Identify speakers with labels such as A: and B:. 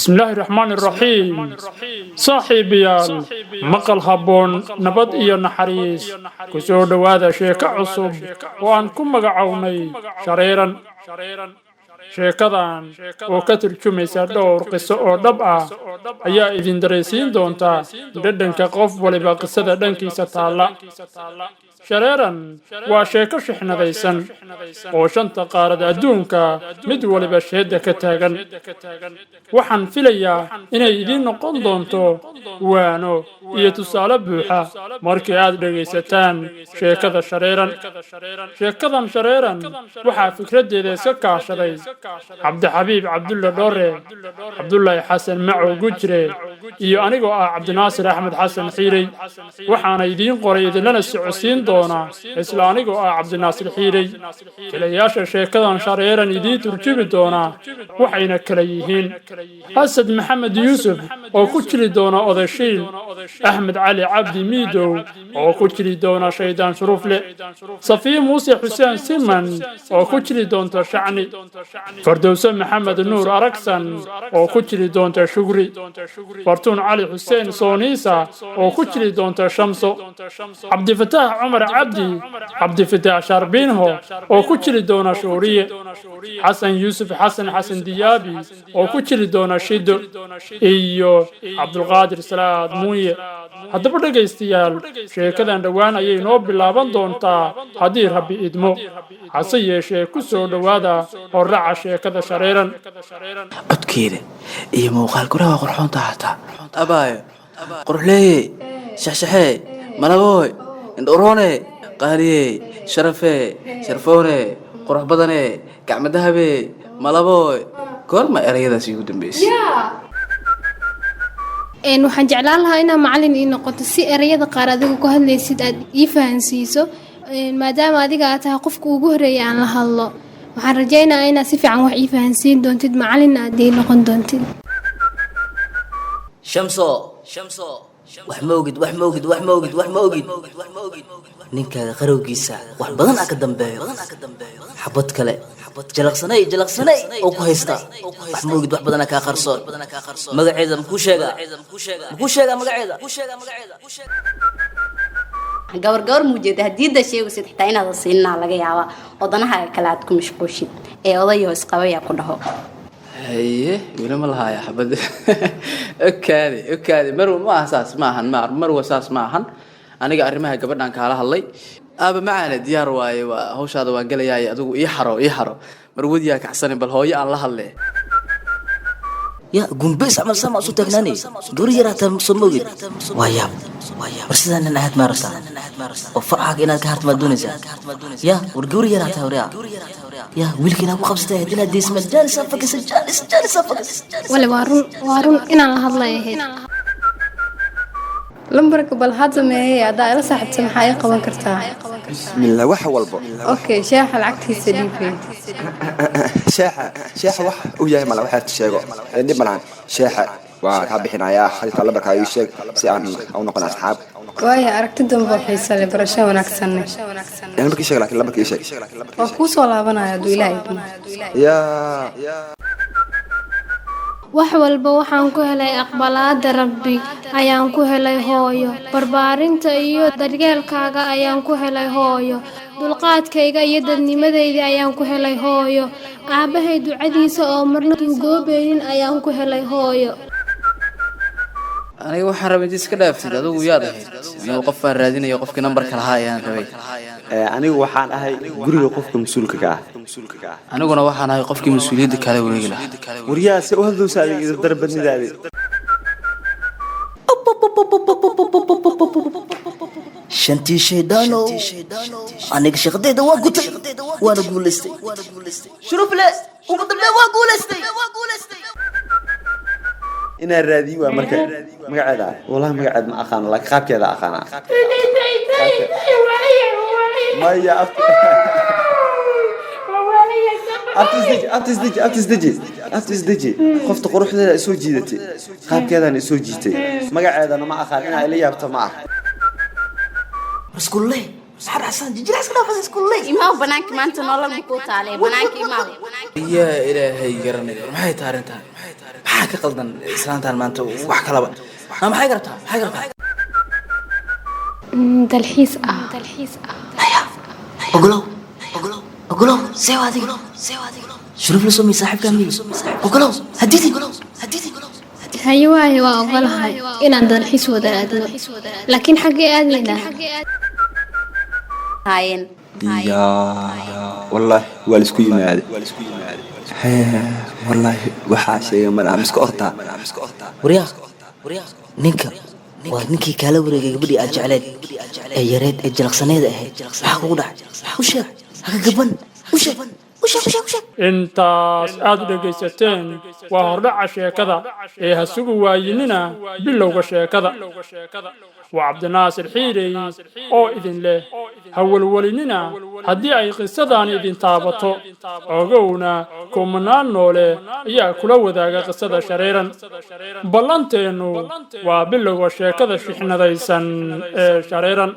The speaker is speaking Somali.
A: Bismillaahi raxmaani raxiim. Saaxiibayaal, maqal habboon, nabad iyo naxariis. Ku soo dhowaada sheeko cusub oo aan ku magacownay Shareeran. Sheekadan oo ka turjumaysa dhowr qiso oo dhab ah ayaa idin daraysiin doonta dhadhanka qof waliba qisada dhankiisa taalla. Shareeran waa sheeko shixnadaysan oo shanta qaarad adduunka mid waliba sheedda ka taagan. Waxaan filayaa inay idiin noqon doonto waano iyo tusaale buuxa markii aad dhegaysataan sheekada Shareeran. Sheekadan Shareeran waxaa fikraddeeda iska kaashaday Cabdixabiib Cabdulle Dhore, Cabdulaahi Xasan Macow Gujre iyo anigoo ah Cabdinaasir Axmed Xasan Xiirey. Waxaana idiin qoray, idinlana socodsiin doona isla anigoo ah Cabdinaasir Xiirey. Jilayaasha sheekadan Shareeran idiin turjumi doona waxayna kala yihiin Asad Maxamed Yuusuf oo ku jiri doona Odashiil, Axmed Cali Cabdi Miidow oo ku jiri doona Shaydaan Shuruufle, Safiye Muuse Xuseen Siman oo ku jiri doonta Shacni, Fardowse Maxamed Nuur Aragsan oo ku jiri doonta Shugri, Fartuun Cali Xuseen Sooniisa oo ku jiri doonta Shamso, Cabdifataax Cumar Cabdi, Cabdifataax Sharbiinho, oo ku jiri doona Shuuriye, Xasan Yuusuf Xasan, Xasan Diyaabi, oo ku jiri doona Shido, iyo Cabdulqaadir Salaad Muuye. Haddaba dhegaystayaal, sheekadan dhowaan ayay noo bilaaban doontaa haddii Rabbi idmo. Hase yeeshee, ku soo dhowaada hordhaca sheekada Shareeran.
B: Codkeeda iyo muuqaalkuna waa qurxoonta hataa. Abaayo quruxleeye, shaxshaxee, malabooy, indhuroone, qaaliyey, sharafee, sharfoone, qurux badane, gacmadahabee, malabooy. Goorma erayadaas iigu dambeysay?
C: Waxaan jeclaan lahaa inaa macalin ii noqoto, si ereyada qaar adiga ku hadlaysid aad ii fahansiiso, maadaama adiga aad tahay qofka ugu horeeya aan la hadlo. Waxaan rajaynayaa inaad si fiican wax ii fahansiin doontid, macalinna aad ii noqon doontid.
D: Shamso, wax ma ogid, wax ma ogid, wax ma ogid, wax ma ogid. Ninkaaga qarowgiisa wax badan aa ka dambeeyo, xabad kale jalaqsanay, jalaqsanay oo ku haysta. Wax ma ogid, wax badanaa kaa qarsoon. Magaceeda makuu sheegaa? Makuu sheegaa magaceeda?
E: Gabar gabar muujeeda hadiida sheegaysid, xitaa inaadan siinaa laga yaabaa, odanaha kale aad ku mashquushid ee odayo isqabaya ku dhaho.
B: Haye, weli ma lahaaya xabad. Okaadi, okaadi, marwa, ma aha saas, ma ahan, ma marwa, saas ma ahan. Aniga arrimaha gabadhan kaala hadlay, aaba macaane, diyaar waaye. Waa hawshaada, waan gelayaay. Adigu ii xaro, ii xaro, marwadiyaa kacsanin. Bal hooyo aan la hadle.
D: Ya gumbeys camal sama isu taagnaanay, gabar yar hataa soo ma ogid. Waa yaab. War sidaa nin ahayd maa rabtaa oo farcaaga inaad ka harto maad doonaysaa? Ya war, gabar yar hataa, waryaa, ya wiilka inaad ku qabsatay ahayd, inaad deysma. Jaanis aa fakisa, jaanis, jaanis aa fakisa.
C: Wale, waa run, waa run, inaan la hadlay ahayd.
F: Lambarka bal hadda meeyey? Haddaa ila saaxiibta, maxaa ii qaban kartaa?
G: Bismillah, wax walbo.
F: Okay, shaaxa lacagtiisa dhiibay.
G: Sheexa, sheexa wax uu yahay mala waxaad sheego, dhib malahan. Sheexa waa kaa bixinayaa xadiidka. Lambarkaa ii sheeg si aan u noqon asxaab.
F: Waaya, aragti dambe oo xiisa leh, barasho wanaagsanne.
G: Lambarka ii sheeg, laakiin lambarka ii sheeg.
F: Waa kuu soo laabanaya hadduu Ilaah idmo.
G: Yaa.
C: Wax walba waxaan ku helay aqbalaadda Rabbi ayaan ku helay, hooyo. Barbaarinta iyo daryeelkaaga ayaan ku helay, hooyo. Dulqaadkayga iyo dadnimadayda ayaan ku helay, hooyo. Aabbahay ducadiisa oo marna duugoobaynin ayaan ku helay, hooyo.
B: Aniga waxaan rabay inta iska dhaaftid. Adigu yaad ahayd? Anigu qof baan raadinaya, qofkii nambarka lahaa ayaan rabay.
H: Anigu waxaan ahay guriga qofka mas-uulka ka ah.
B: Aniguna waxaan ahay qofkii mas-uuliyadda kala wareegi lahaa.
H: Waryaa, se u hadlowsa adiga idin darbadnidaadi?
D: Shantii shayddaanow, aniga shaqadayda waa gutay, waana guulaystay. Shurufle, ugu dambeyn waa guulaystay.
H: Inaan raadiyo waa marka magaceeda. Wallahi magaceed ma aqaano, laakiin qaabkeeda aqaana. Maya, abti, abti, isdeji, abti, isdeji, abti, isdeji, abti, isdeji. Qofta quruxdeeda isoo jiidatay, qaabkeedana isoo jiitay, magaceedana ma aqaan. Inaa ila yaabto ma ah.
D: Raskulle. Maxaa dhacsan? Jijila iska dhaafas iskuuley.
E: Imaaw banaanka, maanta nolol ma kuu taalee, banaanka imaaw.
B: Yaa Ilaahay garanaya, maxay tahay arrintan? Maxaa ka qaldan islaantan maanta? Wax kalaba ma maxay garabtaa? Maxay garabtaa?
C: Dalxiis ah.
D: Ogolow, ogolow, ogolow. See adiga shuruuf la soo miy saaxiibkaa miyi. Ogolow, hadidi, hadidi.
C: Haye waaye, waa ogolahay inaan dalxiis wada aadno, laakiin xaggee aadnaynaa?
E: Haayeen.
G: Yaa wallaahi, waa laisku yimaaday. Hee, wallaahi waxaa sheegay malaha miska ortaa.
D: Waryaa, ninka waa ninkii kaala wareegay gabadhii aad jecleed ee yareed ee jalaqsaneeda ahayd. Maxaa kugu dhacay? U sheeg, haka gaban, u sheeg, u sheeg, u sheeg, u sheeg.
A: Intaas aad dhegaysateen waa hordhaca sheekada ee ha sugi waayinina bilowga sheekada. Waa Cabdinaasir Xiirey oo idin leh: ha welwelinina haddii ay qisadan idin taabato. Ogowna kumanaan noole ayaa kula wadaaga qisada Shareeran. Ballanteennu waa bilowga sheekada shixnadaysan ee Shareeran.